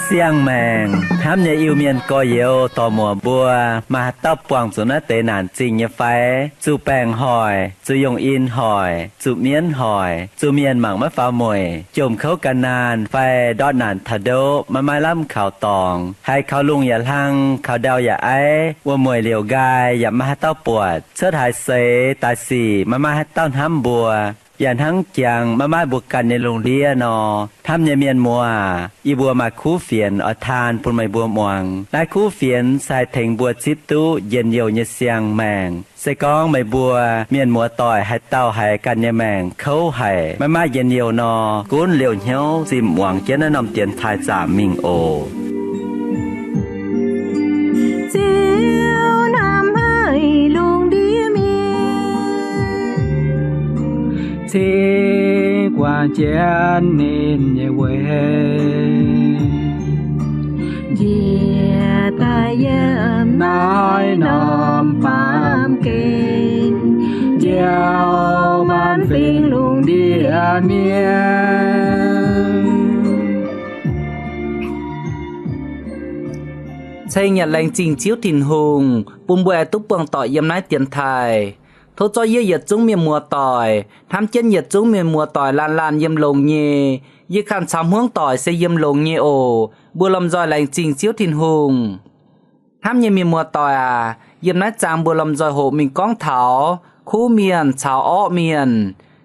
Siang-maengc hnamv nyei Iu-Mienh gorx-youz dorc-muoc mbuo, maaih haaix dauh buangh zuqc naaiv deix naanc zingh nyei fai? Zuqc baengc hoic, zuqc yungh in hoic, zuqc mienv hoic, zuqc mienh mangc maiv faaux mueic, jomc kouv gan naanh fai ndortv naanc taux ndoqv maiv maaih lamh kaux dorngx, haiz kaux lungh yaac hlang, kaux ndau yaac aiv, wuom-mueic liouc nqaai yaac maiv maaih haaix dauh buatc, cuotv haaix seix daaih sic maiv maaih haaix dauh hnamv mbuo, yaac hnangv jangx maiv maaih mbuo ganh nyei lungh ndiev nor. Hnamv nyei mienh muoz, yie mbuo maaih kuv fienx oix taan bun meih mbuo muangx. Naaiv kuv fienx se haih tengx mbuo zipv duqv njien-youh nyei siang-maengc. Se gorngv meih mbuo mienh muoz-doic haaix dauh haiz ganh nyei maengc kouv haic, maiv maaih njien-youh nor, gunv liouh hnyouv zinh muangx jienv naaiv norm dienx taaih zaamc mingh oc. Ziouv hnamv haic lungh ndiev mienh, cingx guangc jienv ninh nyei weic, njiec daaih yiem naaiv norm baamh gen, njoux maanc fingx lungh ndiev mienh. Ceng yaac laengz zingh Ziouv Tin-Hungh bun mbuo aengx duqv buangh doic yiem naaiv dienx taaih. Tov zorqv yie yietc zungv mienh muoz-doic, hnamv jienv yietc zungv mienh muoz-doic laanh laanh yiem longx nyei. Yie ganh caux hmuangv doic se yiem longx nyei oc. Mbuo lomh nzoih laengz zingh Ziouv Tin-Hungh. Hnamv nyei mienh muoz-doic aac, yiem naaiv zaang mbuo lomh nzoih hoqc mingh gorngv taux kuv mienh caux orqv mienh.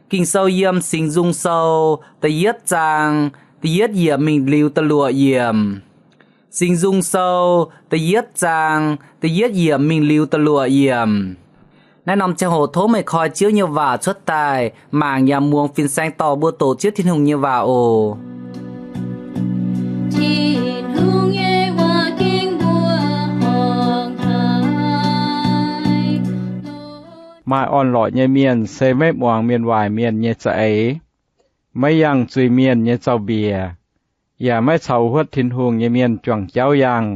Ging-Sou yiem Singx Nzung Sou da'yietv zaang da'yietv yiemc mingh liuz da'luoqc yiemc. Singx Nzung Sou da'yietv zaang da'yietv yiemc mingh liuz da'luoqc yiemc. Naaiv norm ziangh hoc tov meih koi Ziouv nyei waac cuotv daaih mangc yaac muangx fin-saeng dorh mbuo doqc Ziouv Tin-Hungh nyei waac oc. Tin-Hungh nyei waac ging mbuo horngc haic. Maaih orn-lorqc nyei mienh se maiv muangx mienh waaic mienh nyei za'eix, maiv yangh zuiz-mienh nyei zaux-mbiec, yaac maiv caux huotv Tin-Hungh nyei mienh juangc jauv yangh.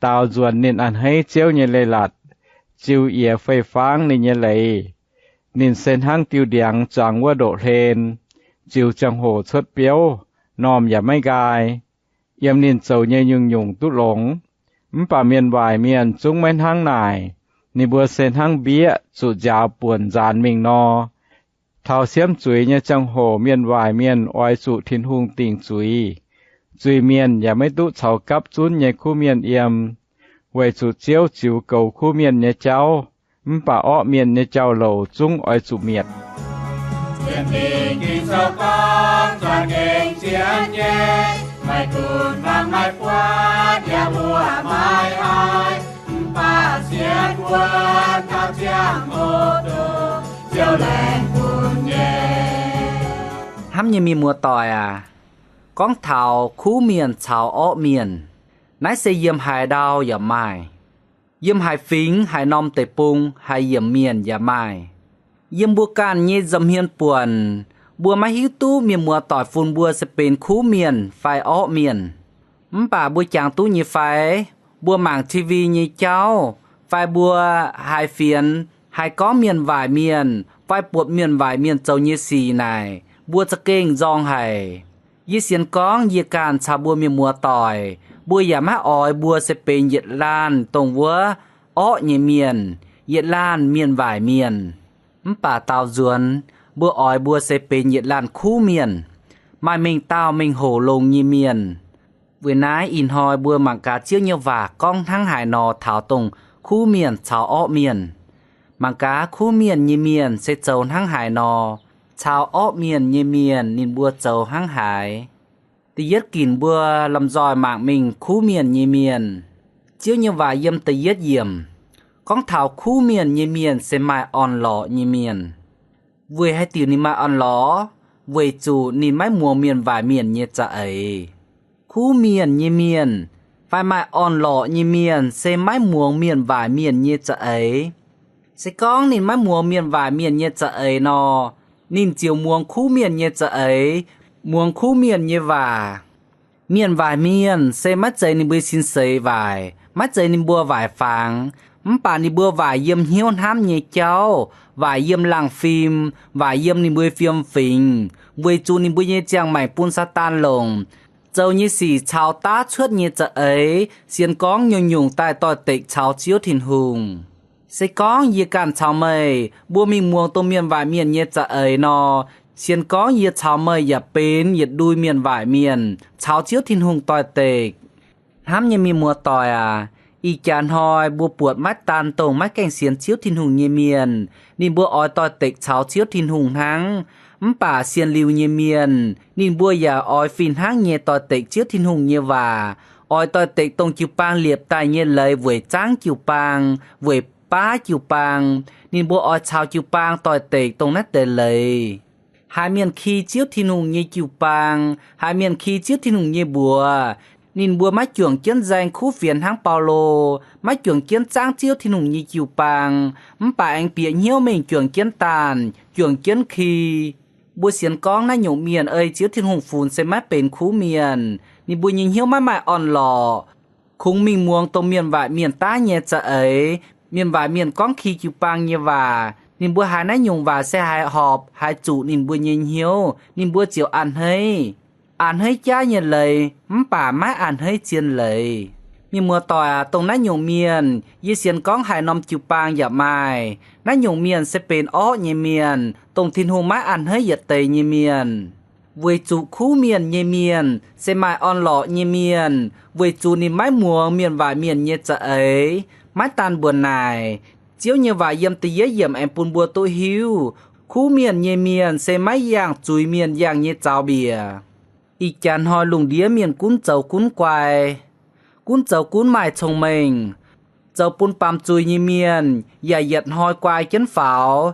Daaux nzuonx ninh a'hneiv Ziouv nyei leiz-latc, ziux yiez fei-fangv ninh nyei leiz. Ninh se hnangv diuh ndiangx zuangx wuov ndoqv-hlen, ziux ziangh hoc cuotv biouv, normh yaac maiv nqaai. Yiem ninh zoux nyei nyungc-nyungc duqv longx. Mv baac mienh waaic mienh zungv maiv hnangv naaic. Ninh mbuo se hnangv mbieqv zuqc nziaaux buonc nzaanx mingh nor. Taux siemv zuiz nyei ziangh hoc mienh waaic mienh oix zuqc Tin-Hungh dingc zuiz. Zuiz-mienh yaac maiv duqv caux gapv zunv nyei kuv mienh yiem, weic zuqc Ziouv ziux goux kuv mienh nyei jauv. Mv baac orqv mienh nyei jauv-louc zungv oix zuqc mietc. Mv baac sienx wuov taux ziangh hoc Ziouv laengz bun nyei. Hnamv nyei mienh muoz-doic aac, gorngv taux kuv mienh caux orqv mienh, naaiv se yiem haaix ndau yaac maaih. Yiem haaix fingx, haaix norm deic-bung, haaix yiemc mienh yaac maaih. Yiem mbuo ganh nyei nza'hmien buonc, mbuo maiv hiuv duqv mienh muoz-doic funx mbuo se benx kuv mienh fai orqv mienh. Mv baac mbuo jangx duqv nyei fai? Mbuo mangc T V nyei jauv, fai mbuo haiz fienx, haiz gorngv mienh waaic mienh fai buatc mienh waaic mienh zoux nyei sic naaic, mbuo za'gengh nzorng haic. Yie sienx gorngv yie ganh caux mbuo mienh muoz-doic, mbuo yaac maiv oix mbuo se benx yietc laanh dongh wuov orqv nyei mienh, yietc laanh mienh waaic mienh. Mv baac daaux nzuonx, mbuo oix mbuo se benx yietc laanh kuv mienh, maaih mengh dauh mengh hoc longx nyei mienh. Weic naaiv ih hnoi mbuo mangc gaax Ziouv nyei waac gorngv hnangv haaix nor taux dongh kuv mienh caux orqv mienh. Mangc gaax kuv mienh nyei mienh se zoux hnangv haaix nor, caux orqv mienh nyei mienh ninh mbuo zoux hnangv haaix. Da'yietv ginc mbuo lomh nzoih mangc mingh kuv mienh nyei mienh. Ziouv nyei waac yiem da'yietv yiemc gorngv taux kuv mienh nyei mienh se maaih orn-lorqc nyei mienh. Weic haaix diuc ninh maaih orn-lorqc? Weic zuqc ninh maiv muangx mienh waaic mienh nyei za'eix. Kuv mienh nyei mienh fai maaih orn-lorqc nyei mienh se maiv muangx mienh waaic mienh nyei za'eix. Se gorngv ninh maiv muangx mienh waaic mienh nyei za'eix nor, ninh ziouc muangx kuv mienh nyei za'eix, muangx kuv mienh nyei waac. Mienh waaic mienh se maiv zeiz ninh mbuo sin seix waaic, maiv zeiz ninh mbuo waaic fangx, mv baac ninh mbuo waaic yiem hnyouv hnamv nyei jauv, waaic yiem laangh fim, waaic yiem ninh mbuo fiem fingx, weic zuqc ninh mbuo nyei ziangh maengc bun Saadaan longc, zoux nyei sic caux daav cuotv nyei za'eix, sienx gorngv nyungc-nyungc daaih doix-dekc caux Ziouv Tin-Hungh. Se gorngv yie ganh caux meih mbuo mingh muangx dongh mienh waaic mienh nyei za'eix nor, sienx gorngv yie caux meih yaac benx yietc ndui mienh waaic mienh caux Ziouv Tin-Hungh doix-dekc. Hnamv nyei mienh muoz-doic aac, ih jaax hnoi mbuo buatc maiv daan dongh maiv gaengh sienx Ziouv Tin-Hungh nyei mienh, ninh mbuo oix doix-dekc caux Ziouv Tin-Hungh hnangv. Mv baac sienx liuz nyei mienh, ninh mbuo yaac oix fih hnangv nyei doix-dekc Ziouv Tin-Hungh nyei waac, oix doix-dekc dongh jiu-baang liepc daaih nyei leiz weic zaangv jiu-baang, weic baav jiu-baang. Ninh mbuo oix caux jiu-baang doix-dekc dongh naaiv deix leiz. Haaix mienh ki Ziouv Tin-Hungh nyei jiu-baang, haaix mienh ki Ziouv Tin-Hungh nyei mbuox, ninh mbuo maiv juangc jienv nzaeng kuv fienx hnangv Baulo, maiv juangc jienv zaangv Ziouv Tin-Hungh nyei jiu-baang, mv baac aengx bieqc hnyouv mingh juangc jienv daanh, juangc jienv ki. Mbuo sienx gorngv naaiv nyungc mienh ei Ziouv Tin-Hungh funx se maiv benx kuv mienh, ninh mbuo nyei hnyouv maiv maaih orn-lorqc, kungx mingh muangx dongh mienh waaic mienh daav nyei za'eix, mienh waaic mienh gorngv ki jiu-baang nyei waac, ninh mbuo haiz naaiv nyungc waac se haiz horpc, haiz zuqc ninh mbuo nyei hnyouv, ninh mbuo ziouc a'hneiv. A'hneiv jaav nyei leiz mv baac maiv a'hneiv zien leiz. Mienh muoz-doic aac, dongh naaiv nyungc mienh yie sienx gorngv haaix norm jiu-baang yaac maaih. Naaiv nyungc mienh se benx orqv nyei mienh, dongh Tin-Hungh maiv a'hneiv yietc deix nyei mienh. Weic zuqc kuv mienh nyei mienh se maaih orn-lorqc nyei mienh, weic zuqc ninh maiv muangx mienh waaic mienh nyei za'eix. Maiv daan mbuoqc naaic, Ziouv nyei waac yiem da'yietv yiemc aengx bun mbuo duqv hiuv, kuv mienh nyei mienh se maiv yangh zuiz mienh yangh nyei zaux mbiec. Ih jaax hnoi lungh ndiev mienh gunv zoux gunv guai, gunv zoux gunv maaih cong-mengh, zoux bun baamz zuiz nyei mienh yaac yietc hnoi guai jienv faaux.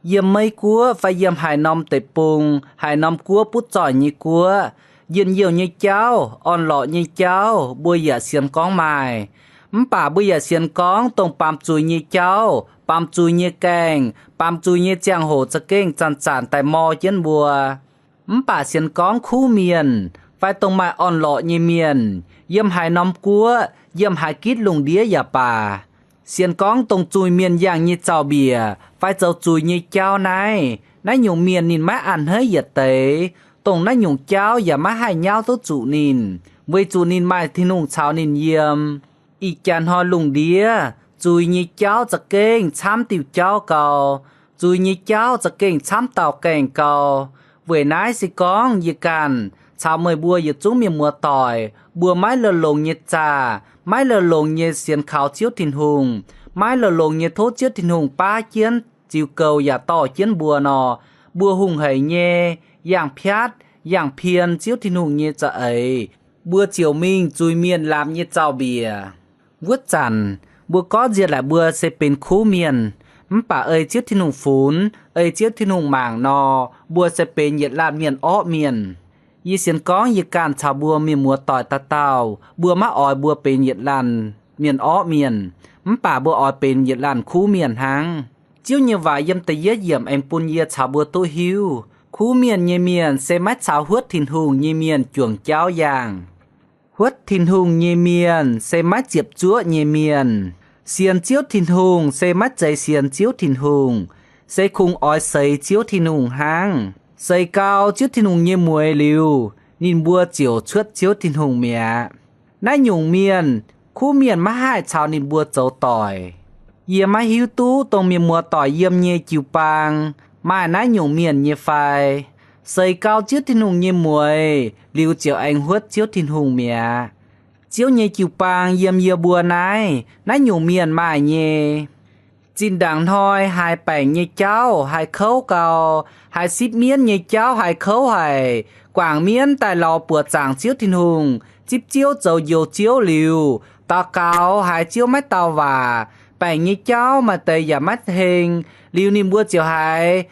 Yiem Meiv Guoqv fai yiem haaix norm deic-bung, haaix norm guoqv butv zoih nyei guoqv, njien-youh nyei jauv, orn-lorqc nyei jauv, mbuo yaac sienx gorngv maaih. Mv baac mbuo yaac sienx gorngv dongh baamz zuiz nyei jauv, baamz zuiz nyei gaengh, baamz zuiz nyei ziangh hoc za'gengh zanc-zanc daaih mor jienv mbuo. Mv baac sienx gorngv kuv mienh fai dongh maaih orn-lorqc nyei mienh, yiem haaix norm guoqv, yiem haaix gitv lungh ndiev yaac baac, sienx gorngv dongh zuiz mienh yangh nyei zaux mbiec fai zoux zuiz nyei jauv naaiv, naaiv nyungc mienh ninh maiv a'hneiv yietc deix, dongh naaiv nyungc jauv yaac maiv haih nyauv duqv zuqc ninh, weic zuqc ninh maaih Tin-Hungh caux ninh yiem. Ih jaax hnoi lungh ndiev, zuiz nyei jauv za'gengh camv diuh jauv gau, zuiz nyei jauv za'gengh camv dauh gaengh gau. Weic naaiv se gorngv yie ganh caux meih mbuo yietc zungv mienh muoz-doic, mbuo maiv la'longx nyei zaah, maiv la'longx nyei sienx kaux Ziouv Tin-Hungh, maiv la'longx nyei tov Ziouv Tin-Hungh baav jienv ziux goux yaac dorh jienv mbuo nor, mbuo hungh haic nyei yangh piatv, yangh pien Ziouv Tin-Hungh nyei za'eix, mbuo ziouc mingh zuiz mienh lamz nyei zaux mbiec. Wuov zanc, mbuo gorngv nziex laaic mbuo se benx kuv mienh, mv baac ei Ziouv Tin-Hungh funx, ei Ziouv Tin-Hungh mangc nor, mbuo se benx yietc laanh mienh orqv mienh. Yie sienx gorngv yie ganh caux mbuo mienh muoz-doic dauh dauh, mbuo maiv oix mbuo benx yietc laanh mienh orqv mienh, mv baac mbuo oix benx yietc laanh kuv mienh hnangv. Ziouv nyei waac yiem da'yietv yiemc aengx bun yie caux mbuo duqv hiuv, kuv mienh nyei mienh se maiv caux huotv Tin-Hungh nyei mienh juangc jauv yaangh. Huotv Tin-Hungh nyei mienh se maiv ziepc zuoqv nyei mienh. Sienx Ziouv Tin-Hungh se maiv zeiz sienx Ziouv Tin-Hungh, se kungx oix seix Ziouv Tin-Hungh hnangv. Seix gau Ziouv Tin-Hungh nyei mueix liuz, ninh mbuo ziouc cuotv Ziouv Tin-Hungh mi'aqv. Naaiv nyungc mienh, kuv mienh maiv haih caux ninh mbuo zoux doic. Yie maiv hiuv duqv dongh mienh muoz-doic yiem nyei jiu-baang maaih naaiv nyungc mienh nyei fai. Seix gau Ziouv Tin-Hungh nyei mueix liuz ziouc aengx huotv Ziouv Tin-Hungh mi'aqv. Ziouv nyei jiu-baang yiem yie mbuo naaiv, naaiv nyungc mienh maaih nyei. Zinh ndaangc hnoi haiz baengc nyei jauv haih kouv gau, haiz sipv mienv nyei jauv haih kouv haic, guangc mienv daaih lorz buoqc zaangc Ziouv Tin-Hungh, zipv Ziouv zoux njoux Ziouv liuz, daux gaux haiz Ziouv maiv dau waac, baengc nyei jauv maaih deix yaac maiv heng, liuz ninh mbuo ziouc haiz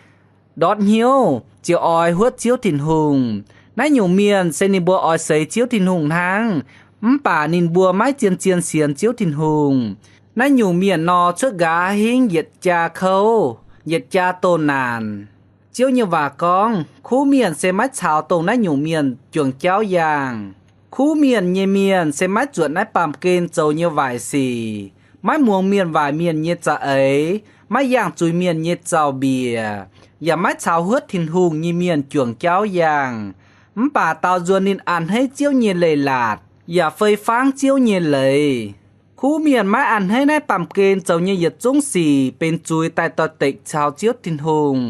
ndortv hnyouv, ziouc oix huotv Ziouv Tin-Hungh. Naaiv nyungc mienh se ninh mbuo oix seix Ziouv Tin-Hungh hnangv, mv baac ninh mbuo maiv zien-zien sienx Ziouv Tin-Hungh. Naaiv nyungc mienh nor, cuotv nqa'haav hingv yietc jaa kouv, yietc jaa doh naanc. Ziouv nyei waac gorngv, kuv mienh se maiv caux dongh naaiv nyungc mienh juangc jauv yaangh. Kuv mienh nyei mienh se maiv zuotc naaiv baamh gen zoux nyei waaic sic, maiv muangx mienh waaic mienh nyei za'eix, maiv yangh zuiz mienh nyei zaux-mbiec, yaac maiv caux huotv Tin-Hungh nyei mienh juangc jauv yangh. Mv baac daaux nzuonx ninh a'hneiv Ziouv nyei leiz-latc, yaac fei fangv Ziouv nyei leiz. Kuv mienh maiv a'hneiv naaiv baamh gen zoux nyei yietc zungv sic benx zuiz daaih doix-dekc caux Ziouv Tin-Hungh,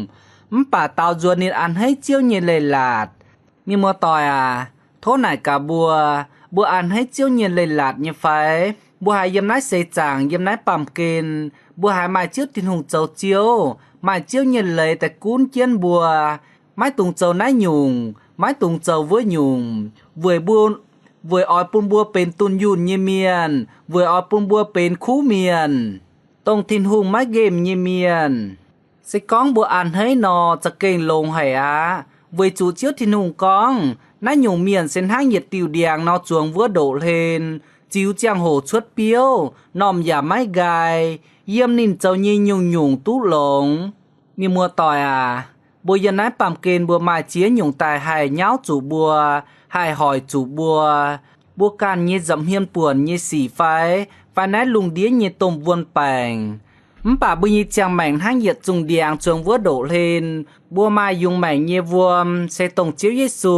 mv baac daaux nzuonx ninh a'hneiv Ziouv nyei leiz-latc. Mienh muoz-doic aac, tov naaic gaax mbuo, mbuo a'hneiv Ziouv nyei leiz-latc nyei fai? Mbuo haiz yiem naaiv seix zaangc, yiem naaiv baamh gen, mbuo haiz maaih Ziouv Tin-Hungh zoux Ziouv, maaih Ziouv nyei leiz daaih gunv jienv mbuo, maiv dungx zoux naaiv nyungc, maiv dungx zoux wuov nyungc, weic mbuo, weic oix bun mbuo benx dunh yunh nyei mienh, weic oix bun mbuo benx kuv mienh, dongh Tin-Hungh maiv nqemh nyei mienh. Se gorngv mbuo a'hneiv nor, za'gengh longx haic aqv. Weic zuqc Ziouv Tin-Hungh gorngv, naaiv nyungc mienh se hnangv yietc diuh ndiangx nor zuangx wuov ndoqv-hlen, ziux ziangh hoc cuotv biouv, normh yaac maiv nqaai, yiem ninh zoux nyei nyungc-nyungc duqv longx. Mienh muoz-doic aac, mbuo yiem naaiv baamh gen mbuo maaih ziex nyungc daaih haih nyauv zuqc mbuo, haih hoic zuqc mbuo. Mbuo ganh nyei nza'hmien buonc nyei sic fai, fai naaiv lungh ndiev nyei domh wuon baengc. Mv baac mbuo nyei ziangh maengc hnangv yietc zungh ndiangx zuangx wuov ndoqv-hlen. Mbuo maaih yungz maengc nyei wuom se dongh Ziouv Yesu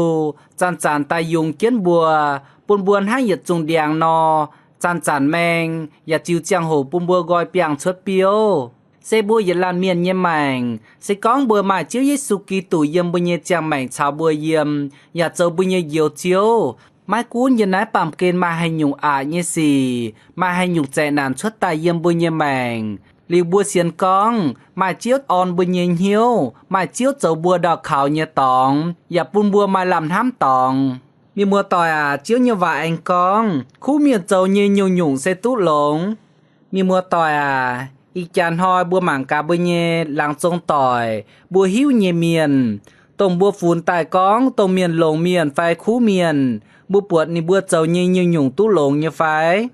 zanc-zanc daaih yungz jienv mbuo, bun mbuo hnangv yietc zungh ndiangx nor, zanc-zanc maeng, yaac ziux ziangh hoc bun mbuo nqoi biangh cuotv biouv. Se mbuo yietc laanh mienh nyei maengc, se gorngv mbuo maaih Ziouv Yesu Giduc yiem mbuo nyei ziangh maengc caux mbuo yiem, yaac zoux mbuo nyei Njoux Ziouv, maiv gunv yiem naaiv baamh gen maaih haaix nyungc aqc nyei sic, maaih haaix nyungc zaeqc naanc cuotv daaih yiem mbuo nyei maengc, liuz mbuo sienx gorngv maaih Ziouv orn mbuo nyei hnyouv, maaih Ziouv zoux mbuo ndau kaux nyei dorngx, yaac bun mbuo maaih lamh hnamv dorngx. Mienh muoz-doic aac, Ziouv nyei waac aengx gorngv, kuv mienh zoux nyei nyungc-nyungc se duqv longx. Mienh muoz-doic aac, ih jaax hnoi mbuo mangc gaax mbuo nyei laangz zong doic, mbuo hiuv nyei mienh, dongh mbuo funx daaih gorngv dongh mienh longx mienh fai kuv mienh, mbuo buatc ninh mbuo zoux nyei nyungc-nyungc duqv longx nyei fai?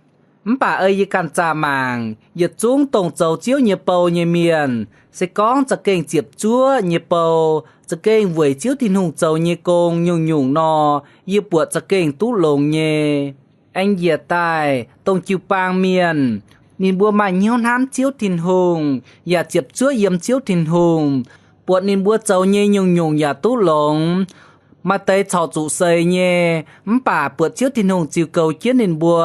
Mv baac ei yie ganh zaah mangc, yietc zungv dongh zoux Ziouv nyei bou nyei mienh, se gorngv za'gengh ziepc zuoqv nyei bou, za'gengh weic Ziouv Tin-Hungh zoux nyei gong nyungc-nyungc nor, yie buatc za'gengh duqv longx nyei. Aengx njiec daaih dongh jiu-baang mienh, ninh mbuo maaih hnyouv hnamv Ziouv Tin-Hungh, yaac ziepc zuoqv yiem Ziouv Tin-Hungh, buatc ninh mbuo zoux nyei nyungc-nyungc yaac duqv longx. Maaih deix corc zuqc seix nyei, mv baac buatc Ziouv Tin-Hungh ziux goux jienv ninh mbuo,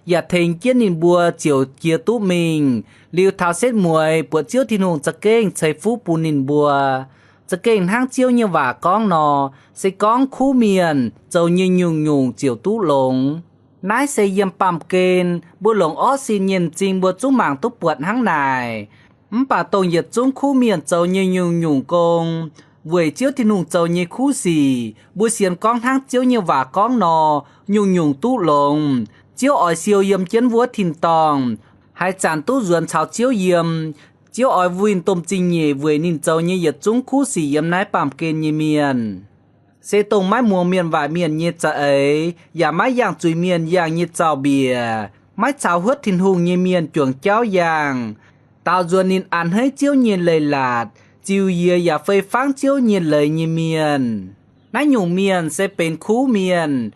yaac tengx jienv ninh mbuo ziouc jiex duqv mingh. Liuz taux setv mueiz buatc Ziouv Tin-Hungh za'gengh ceix fuqv bun ninh mbuo. Za'gengh hnangv Ziouv nyei waac gorngv nor, se gorngv kuv mienh zoux nyei nyungc-nyungc ziouc duqv longx. Naaiv se yiem baamh gen mbuo longc orqv sin nyei m'zing mbuo zungv mangc duqv buatc hnangv naaic. Mv baac dongh yietc zungv kuv mienh zoux nyei nyungc-nyungc gong, weic Ziouv Tin-Hungh zoux nyei kuv sic, mbuo sienx gorngv hnangv Ziouv nyei waac gorngv nor, nyungc-nyungc duqv longx. Ziouv oix siou yiem jienv wuov tin-dorngh, haaix zanc duqv nzuonx caux Ziouv yiem. Ziouv oix winh domh zingh nyeic weic ninh zoux nyei yietc zungv kuv sic yiem naaiv baamh gen nyei mienh. Se dongh maiv muangx mienh waaic mienh nyei za'eix, yaac maiv yangh zuiz mienh yangh nyei zaux-mbiec, maiv caux huotv Tin-Hungh nyei mienh juangc jauv yangh, daaux nzuonx ninh a'hneiv Ziouv nyei leiz-latc, ziux yiez yaac fei fangv Ziouv nyei leiz nyei mienh. Naaiv nyungc mienh se benx kuv mienh,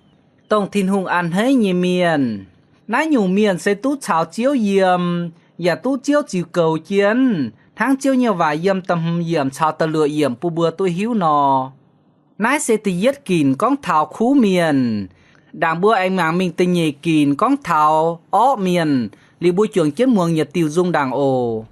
dongh Tin-Hungh a'hneiv nyei mienh. Naaiv nyungc mienh se duqv caux Ziouv yiem, yaac duqv Ziouv ziux goux jienv, hnangv Ziouv nyei waac yiem da'hmz yiemc caux da'luoqc yiemc bun mbuo duqv hiuv nor. Naaiv se da'yietv ginc gorngv taux kuv mienh. Ndaangc mbuo aengx mangc mingh da'nyeic ginc gorngv taux orqv mienh. Liuz mbuo juangc jienv muangx yietc diuh nzung ndaangc oc.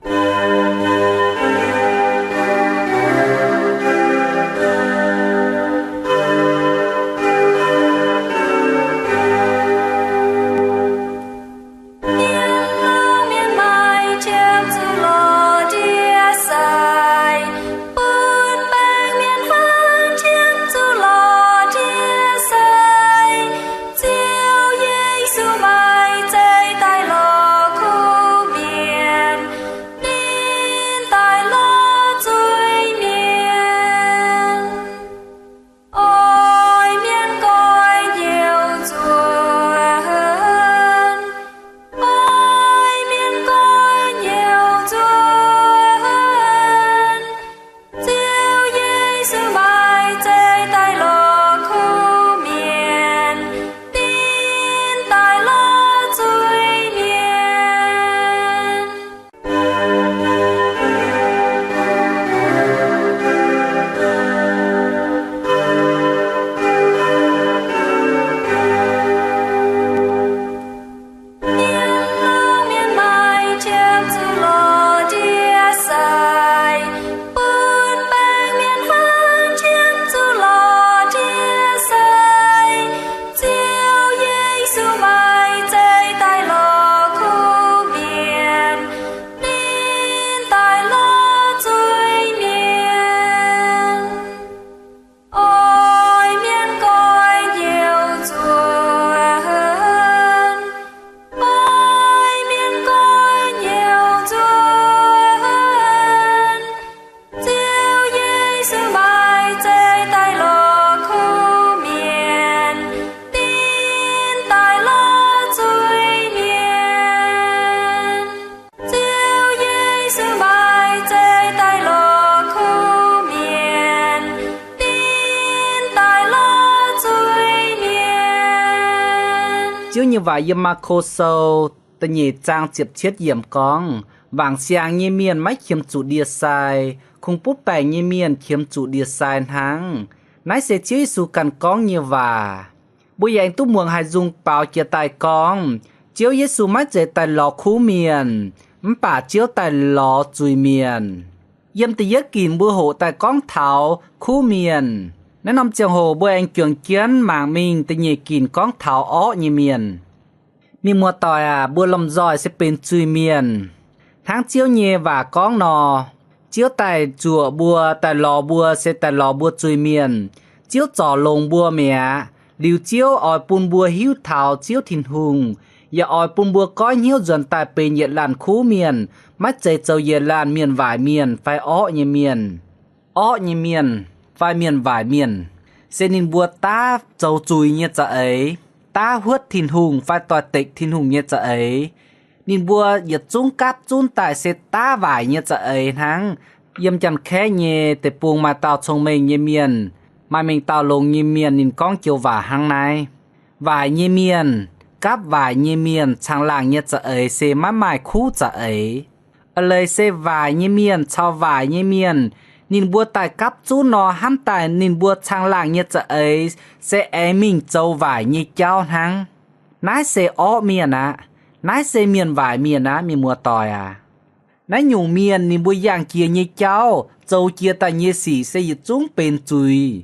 Ziouv nyei waac yiem Maako Sou da'nyeic zaang ziepc cietv yiemc gorngv, Wangc siangx nyei mienh maiv qiemx zuqc ndie-sai, kungx butv baengc nyei mienh qiemx zuqc ndie-sai hnangv. Naaiv se Ziouv Yesu ganh gorngv nyei waac. Mbuo yaac aengx duqv muangx haaix nzung baaux jiex daaih gorngv, Ziouv Yesu maiv zeiz daaih lorz kuv mienh, mv baac Ziouv daaih lorz zuiz-mienh. Yiem da'yietv ginc mbuo hoqc daaih gorngv taux kuv mienh. Naaiv norm ziangh hoc mbuo aengx juangc jienv mangc mingh da'nyeic ginc gorngv taux orqv nyei mienh. Mienh muoz-doic aac, mbuo lomh nzoih se benx zuiz-mienh. Hnangv Ziouv nyei waac gorngv nor, Ziouv daaih zuoqc mbuo, daaih lorz mbuo, se daaih lorz mbuo zuiz-mienh. Ziouv zorc longx mbuo mi'aqv. Liuz Ziouv oix bun mbuo hiuv taux Ziouv Tin-Hungh, yaac oix bun mbuo goiv hnyouv nzuonx daaih benx yietc laanh kuv mienh, maiv zeiz zoux yietc laanh mienh waaic mienh fai orqv nyei mienh. Orqv nyei mienh fai mienh waaic mienh, se ninh mbuo daav zoux zuiz nyei za'eix, daav huotv Tin-Hungh fai doix-dekc Tin-Hungh nyei za'eix. Ninh mbuo yietc zungv gapv zunv daaih se daav waaic nyei za'eix hnangv. Yiem Janx-Kaeqv nyei deic-bung maaih dauh cong-mengh nyei mienh, maaih mingh dauh longx nyei mienh, ninh gorngv joux waac hnangv naaiv, waaic nyei mienh, gapv waaic nyei mienh caangh laangh nyei za'eix se maiv maaih kuv za'eix. A'leiz se waaic nyei mienh caux waaic nyei mienh, ninh mbuo daaih gapv zunv nor, hnamv daaih ninh mbuo caangh laangh nyei za'eix se aengx mingh zoux waaic nyei jauv hnangv. Naaiv se orqv mienh aqv. Naaiv se mienh waaic mienh aqv, mienh muoz-doic aac. Naaiv nyungc mienh ninh mbuo yangh jiex nyei jauv, zoux jiex daaih nyei sic se yietc zungv benx zuiz.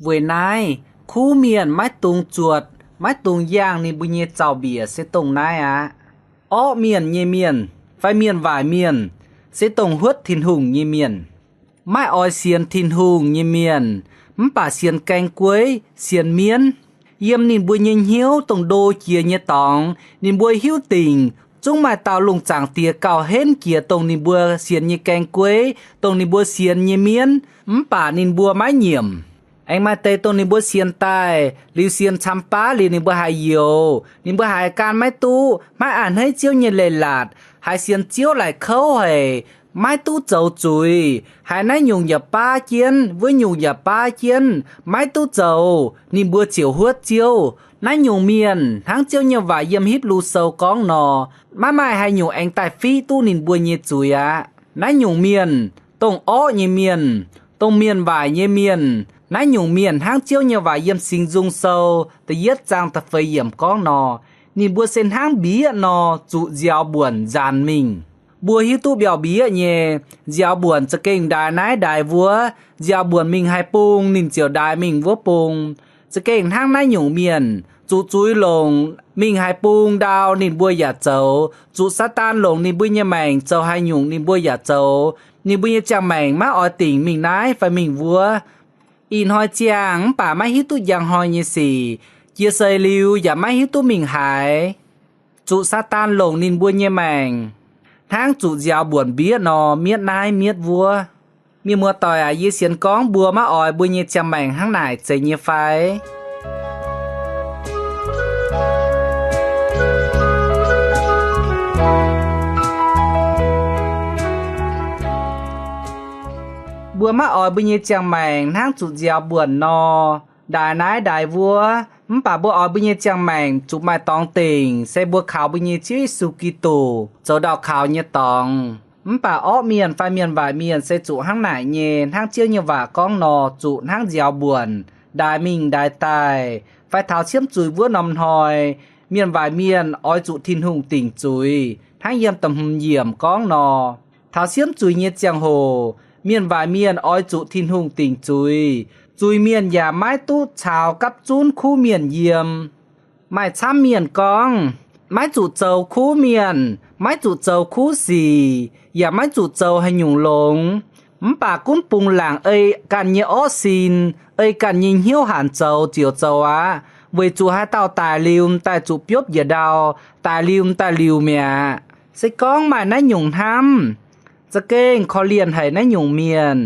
Weic naaiv, kuv mienh maiv dungx zuotc, maiv dungx yangh ninh mbuo nyei zaux-mbiec se dongh naaiv aqv. Orqv mienh nyei mienh fai mienh waaic mienh se dongh huotv Tin-Hungh nyei mienh, maiv oix sienx Tin-Hungh nyei mienh, mv baac sienx gaeng-gueiv, sienx mienv. Yiem ninh mbuo nyei hnyouv dongh ndo jiex nyei dorngx, ninh mbuo hiuv dingc zungv maaih dauh lungh zaangc Diex gauh henv jiex dongh ninh mbuo sienx nyei gaeng-gueiv, dongh ninh mbuo sienx nyei mienv, mv baac ninh mbuo maiv nyiemc. Aengx maaih deix dongh ninh mbuo sienx daaih liuz, sienx camx baav liuz ninh mbuo haiz youx, ninh mbuo haiz gan maiv duqv, maiv a'hneiv Ziouv nyei leiz-latc, haiz sienx Ziouv la'kuqv kouv haic, maiv duqv zoux zuiz, haiz naaiv nyungc yaac baav jienv, wuov nyungc yaac baav jienv, maiv duqv zoux, ninh mbuo ziouc huotv Ziouv. Naaiv nyungc mienh hnangv Ziouv nyei waac yiem Hipv^lu Sou gorngv nor, maiv maaih haaix nyungc aengx daaih fiqv duqv ninh mbuo nyei zuiz aqv. Naaiv nyungc mienh, dongh orqv nyei mienh, dongh mienh waaic nyei mienh, naaiv nyungc mienh hnangv Ziouv nyei waac yiem Singx Nzung Sou da'yietv zaang da'feix yiemc gorngv nor, ninh mbuo se hnangv mbieqv nor zuqc nziaaux mbuonc nzaanx mingh. Mbuo hiuv duqv mbiauh mbieqv nyei, nziaaux mbuonc za'gengh ndaix naaiv ndaix wuov, nziaaux mbuonc mingh haaix bung ninh ziouc ndaix mingh wuov bung. Za'gengh hnangv naaiv nyungc mienh, zuqc zuiz longc mingh haaix bung ndau ninh mbuo yaac zoux, zuqc Saadaan longc ninh mbuo nyei maengc zoux haaix nyungc ninh mbuo yaac zoux. Ninh mbuo nyei ziangh maengc maiv oix dingc mingh naaiv fai mingh wuov. Ih hnoi ziangh mv baac maiv hiuv duqv njang hnoi nyei sic, jiex seix liuz yaac maiv hiuv duqv mingh haaix. Zuqc Saadaan longc ninh mbuo nyei maengc, hnangv zuqc nziaaux mbuonc mbieqv nor, mietv naaiv mietv wuov. Mienh muoz-doic aac, yie sienx gorngv mbuo maiv oix mbuo nyei ziangh maengc hnangv naaic zeiz nyei fai? Mbuo maiv oix mbuo nyei ziangh maengc hnangv zuqc nziaaux mbuonc nor, ndaix naaiv ndaix wuov. Mv baac mbuo oix mbuo nyei ziangh maengc zuqc maaih dorngx dingc, se mbuo kaux mbuo nyei Ziouv Yesu Giduc zoux ndau kaux nyei dorngx. Mv baac orqv mienh fai mienh waaic mienh se zuqc hnangv naaic nyei, hnangv Ziouv nyei waac gorngv nor, zuqc hnangv nziaaux mbuonc ndaix mingh ndaix daaih, fai taux siemv zuiz wuov norm hnoi, mienh waaic mienh oix zuqc Tin-Hungh dingc zuiz, hnangv yiem da'hmz yiemc gorngv nor. Taux siemv zuiz nyei ziangh hoc, mienh waaic mienh oix zuqc Tin-Hungh dingc zuiz. Zuiz-mienh yaac maiv duqv caux gapv zunv kuv mienh yiem. Maaih camv mienh gorngv, maiv zuqc zoux kuv mienh, maiv zuqc zoux kuv sic, yaac maiv zuqc zoux haaix nyungc longx. Mv baac gunv bungx laangc ei ganh nyei orqv sin, ei ganh nyei hnyouv hanc zoux ziouc zoux aqv, weic zuqc haaix dauh daic liuz, m'daaih zuqc biopv njiec ndau, daic liuz m'daaih liuc mi'aqv. Se gorngv maaih naaiv nyungc hnamv, za'gengh korv-lienh haic naaiv nyungc mienh.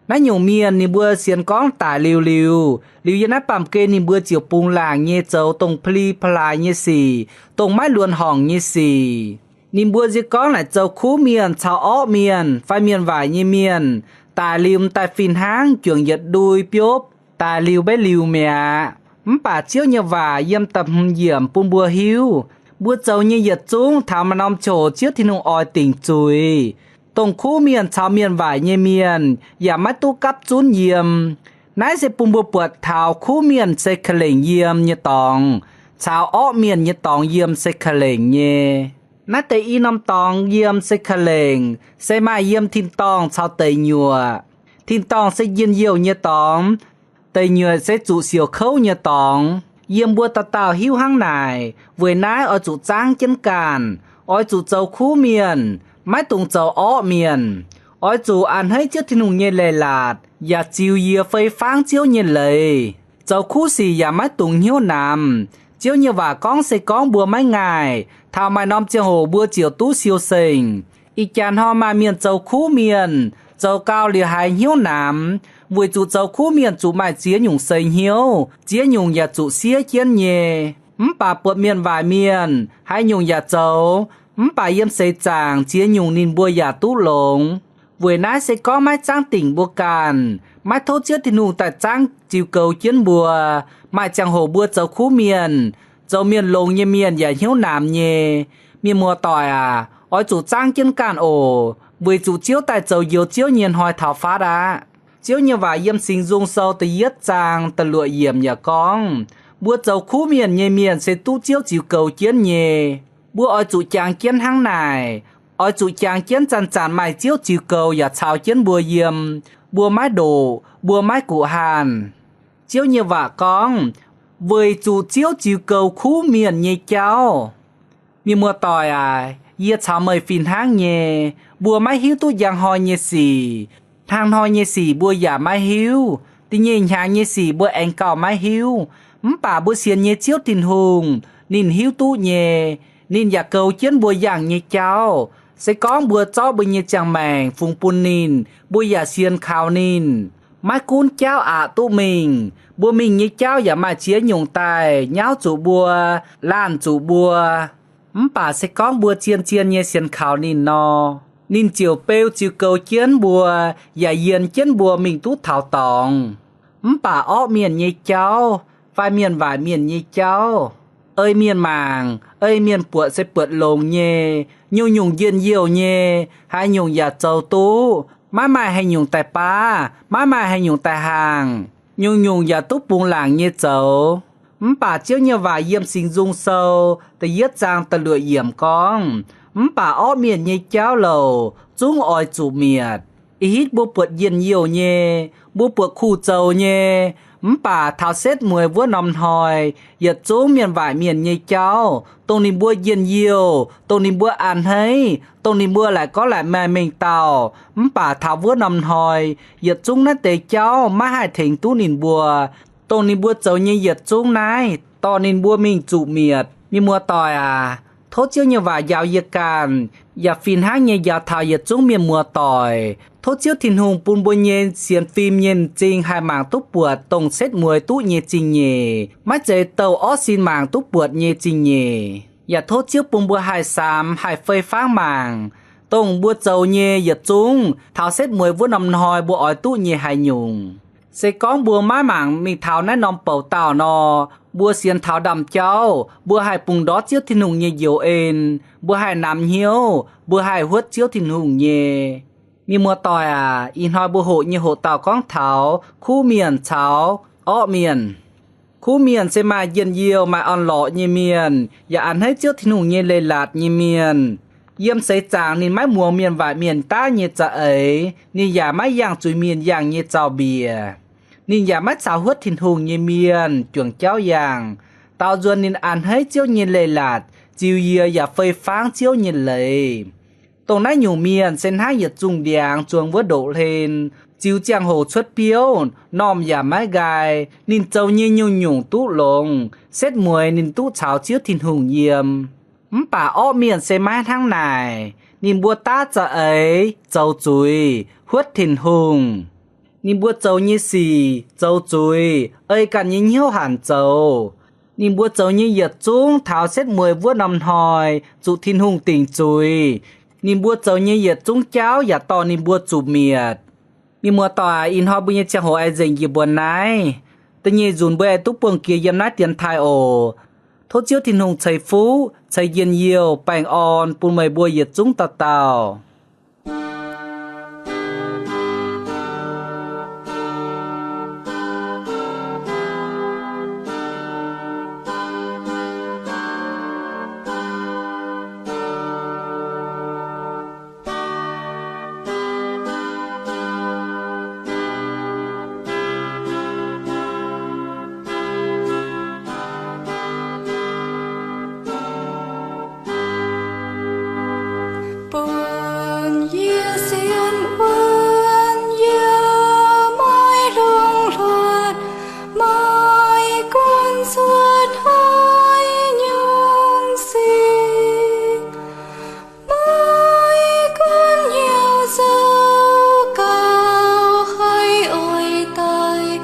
Naaiv nyungc mienh ninh mbuo sienx gorngv daic liuz liuz, liuz yiem naaiv baamh gen ninh mbuo ziouc bungx laangc nyei zoux dongh pa'li pa'hlaaix nyei sic, dongh maiv luonx horngc nyei sic. Ninh mbuo nziex gorngv naaic zoux kuv mienh caux orqv mienh fai mienh waaic nyei mienh, daic liuz m'daaih fih hnangv juangc yietc ndui biopv, daic liuz maiv liuc mi'aqv. Mv baac Ziouv nyei waac yiem da'hmz yiemc bun mbuo hiuv, mbuo zoux nyei yietc zungv taux maaih norm ziangh hoc Ziouv Tin-Hungh oix dingc zuiz. Dongh kuv mienh caux mienh waaic nyei mienh yaac maiv duqv gapv zunv yiem. Naaiv se bun mbuo buatc taux kuv mienh se ka'lengc yiem nyei dorngx, caux orqv mienh nyei dorngx yiem se ka'lengc nyei. Naaiv deix i norm dorngx yiem se ka'lengc, se maaih yiem tin-dorngh caux deic nyuoqc. Tin-dorngh se njien-youh nyei dorngx, deic nyuoqc se zuqc siouc kouv nyei dorngx. Yiem mbuo dauh dauh hiuv hnangv naaic, weic naaiv oix zuqc zaangv jienv ganh, oix zuqc zoux kuv mienh, maiv dungx zoux orqv mienh. Oix zuqc a'hneiv Ziouv Tin-Hungh nyei leiz-latc yaac ziux yie fei fangv Ziouv nyei leiz. Zoux kuv sic yaac maiv dungx hnyouv namx. Ziouv nyei waac gorngv se gorngv mbuo maiv ngaih, taux maaih norm ziangh hoc mbuo ziouc duqv siou-sengc. Ih jaax hnoi maaih mienh zoux kuv mienh, zoux gau liuz haiz hnyouv namx, weic zuqc zoux kuv mienh zuqc maaih ziex nyungc seix hnyouv, ziex nyungc yaac zuqc siev jienv nyei. Mv baac buatc mienh waaic mienh haaix nyungc yaac zoux, mv baac yiem seix zaangc ziex nyungc ninh mbuo yaac duqv longx. Weic naaiv se gorngv maiv zaangv dingc mbuo ganh, maiv tov Ziouv Tin-Hungh daaih zaangv ziux goux jienv mbuo, maaih ziangh hoc mbuo zoux kuv mienh, zoux mienh longx nyei mienh yaac hnyouv namx nyei. Mienh muoz-doic aac, oix zuqc zaangv jienv ganh oc, weic zuqc Ziouv daaih zoux Njoux Ziouv nyei hnoi taux faatv aqv. Ziouv nyei waac yiem Singx Nzung Sou da'yietv zaang da'luoqc yiemc yaac gorngv, mbuo zoux kuv mienh nyei mienh se duqv Ziouv ziux goux jienv nyei. Mbuo oix zuqc jangx jienv hnangv naaic. Oix zuqc jangx jienv zanc-zanc maaih Ziouv ziux goux yaac caux jienv mbuo yiem, mbuo maiv ndoqc, mbuo maiv guqc hanh. Ziouv nyei waac gorngv, weic zuqc Ziouv ziux goux kuv mienh nyei jauv. Mienh muoz-doic aac, yie caux meih fih hnangv nyei, mbuo maiv hiuv duqv njang hnoi nyei sic. Hnangv hnoi nyei sic mbuo yaac maiv hiuv. Da'nyeic hnyangx nyei sic mbuo aengx gauh maiv hiuv. Mv baac mbuo sienx nyei Ziouv Tin-Hungh, ninh hiuv duqv nyei. Ninh yaac goux jienv mbuo yangh nyei jauv. Se gorngv mbuo zorqv mbuo nyei ziangh maengc fungx bun ninh, mbuo yaac sienx kaux ninh. Maiv gunv jauv aqc duqv mingh, mbuo mingh nyei jauv yaac maaih ziex nyungc daaih nyauv zuqc mbuo, laanh zuqc mbuo. Mv baac se gorngv mbuo zien-zien nyei sienx kaux ninh nor, ninh ziouc beu ziux goux jienv mbuo, yaac yienx jienv mbuo mingh duqv taux dorngx. Mv baac orqv mienh nyei jauv fai mienh waaic mienh nyei jauv, ei mienh mangc, ei mienh buatc se buatc longx nyei, nyungc-nyungc njien-youh nyei, haaix nyungc yaac zoux duqv, maiv maaih haaix nyungc daaih baav, maiv maaih haaix nyungc daaih hangc, nyungc-nyungc yaac duqv bungx laangc nyei zoux. Mv baac Ziouv nyei waac yiem Singx Nzung Sou da'yietv zaang da'luoqc yiemc gorngv, mv baac orqv mienh nyei jauv louc zungv oix zuqc mietc. Ih hitv mbuo buatc njien-youh nyei, mbuo buatc kuh zoux nyei, mv baac taux setv mueiz wuov norm hnoi, yietc zungv mienh waaic mienh nyei jauv, dongh ninh mbuo njien-youh, dongh ninh mbuo a'hneiv, dongh ninh mbuo laaic gorngv laaic maaih mengh dauh, mv baac taux wuov norm hnoi, yietc zungv naaiv deix jauv maiv haih tengx duqv ninh mbuo. Dongh ninh mbuo zoux nyei yietc zungv naaiv dorh ninh mbuo mingh zuqc mietc. Mienh muoz-doic aac, tov Ziouv nyei waac njaaux yie ganh, yaac fih hnangv nyei njaaux taux yietc zungv mienh muoz-doic. Tov Ziouv Tin-Hungh bun mbuo nyei sienx fim nyei m'zing haih mangc duqv buatc dongh setv mueiz duqv nyei zingh nyeic, maiv zeiz douh orv sin mangc duqv buatc nyei zingh nyeic. Yaac tov Ziouv bun mbuo haih samx haih fei fangv mangc, dongh mbuo zoux nyei yietc zungv taux setv mueiz wuov norm hnoi mbuo oix duqv nyei haaix nyungc. Se gorngv mbuo maiv mangc mingh taux naaiv norm bouc dauh nor, mbuo sienx taux ndaamv-jauv, mbuo haih bungx ndortv Ziouv Tin-Hungh nyei njoux en, mbuo haih namx hnyouv, mbuo haih huotv Ziouv Tin-Hungh nyei. Mienh muoz-doic aac, ih hnoi mbuo hoqc nyei hoqc dauh gorngv taux kuv mienh caux orqv mienh. Kuv mienh se maaih njien-youh, maaih orn-lorqc nyei mienh, yaac a'hneiv Ziouv Tin-Hungh nyei leiz-latc nyei mienh. Yiem seix zaangc ninh maiv muangx mienh waaic mienh daav nyei za'eix, ninh yaac maiv yangh zuiz-mienh yangh nyei zaux-mbiec. Ninh yaac maiv caux huotv Tin-Hungh nyei mienh juangc jauv yangh. Daaux nzuonx ninh a'hneiv Ziouv nyei leiz-latc, ziux yie yaac fei fangv Ziouv nyei leiz. Dongh naaiv nyungc mienh se hnangv yietc zungh ndiangx zuangx wuov ndoqv-hlen, ziux ziangh hoc cuotv biouv, normh yaac maiv nqaai. Ninh zoux nyei nyungc-nyungc duqv longx, setv mueiz ninh duqv caux Ziouv Tin-Hungh yiem. Mv baac orqv mienh se maiv hnangv naaic. Ninh mbuo daav za'eix, zoux zuiz, huotv Tin-Hungh. Ninh mbuo zoux nyei sic, zoux zuiz, ei ganh nyei hnyouv hanc zoux. Ninh mbuo zoux nyei yietc zungv taux setv mueiz wuov norm hnoi zuqc Tin-Hungh dingc zuiz. Ninh mbuo zoux nyei yietc zungv jauv yaac dorh ninh mbuo zuqc mietc. Mienh muoz-doic, ih hnoi mbuo nyei ziangh hoc aengx nzengc yie mbuo naaiv. Da'nyeic nzunc mbuo aengx duqv buangh jiex yiem naaiv dienx taaih oc. Tov Ziouv Tin-Hungh ceix fuqv ceix njien-youh baengh orn bun meih mbuo yietc zungv dauh dauh. Bun yie sienx wuonv, yie maiv longc hluotc, maiv gunv cuotv hnoi nyungc sic, maiv gunv hnyouv zoux gauh haih oix daaih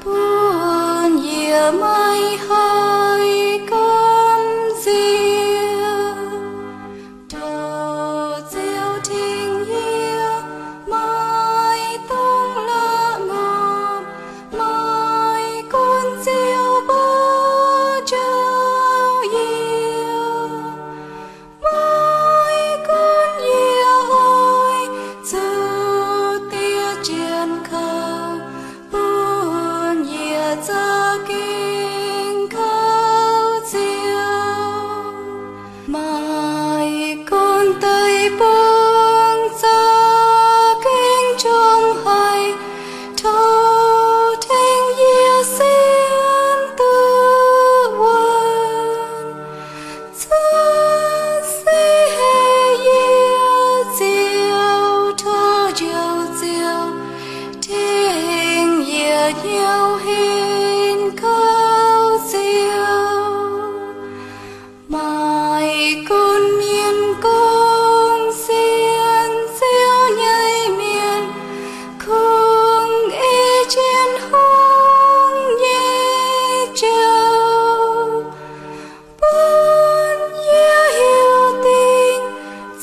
bun yie maiv haih gamh nziex. Tov Ziouv tengx yie, maiv dungx la'ngopv, maiv gunv Ziouv mbuo njoux yie, maiv gunv yie oix zuqc diev jienv kaux, bun yie za'gengh kaux Ziouv. Maiv gunv deic-bung za'gengh njongc haic, tov tengx yie sienx duqv wuonv. Cuotv seix haic yie, Ziouv, tov Njoux Ziouv tengx yie hnyouv henv kaux Ziouv. Maiv gunv mienh gorngv sienx Ziouv nyei mienh kungx ei jienv hungh nyei jauv, bun yie hiuv dingc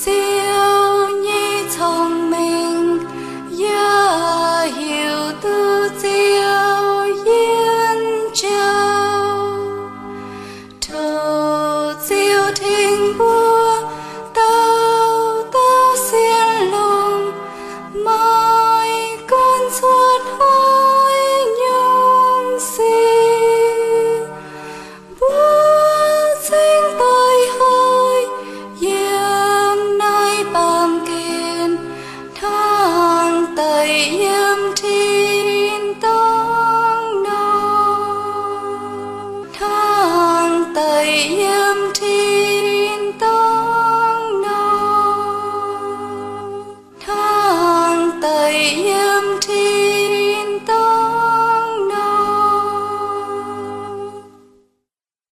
Ziouv nyei cong-mengh, yaac hiuv duqv Ziouv yiem jauv. Tov Ziouv tengx mbuo dauh dauh sienx longx, maiv gunv cuotv hnoi nyungc sic, mbuo cingx doix-hoiv yiem naaiv baamh gen hnangv deix yie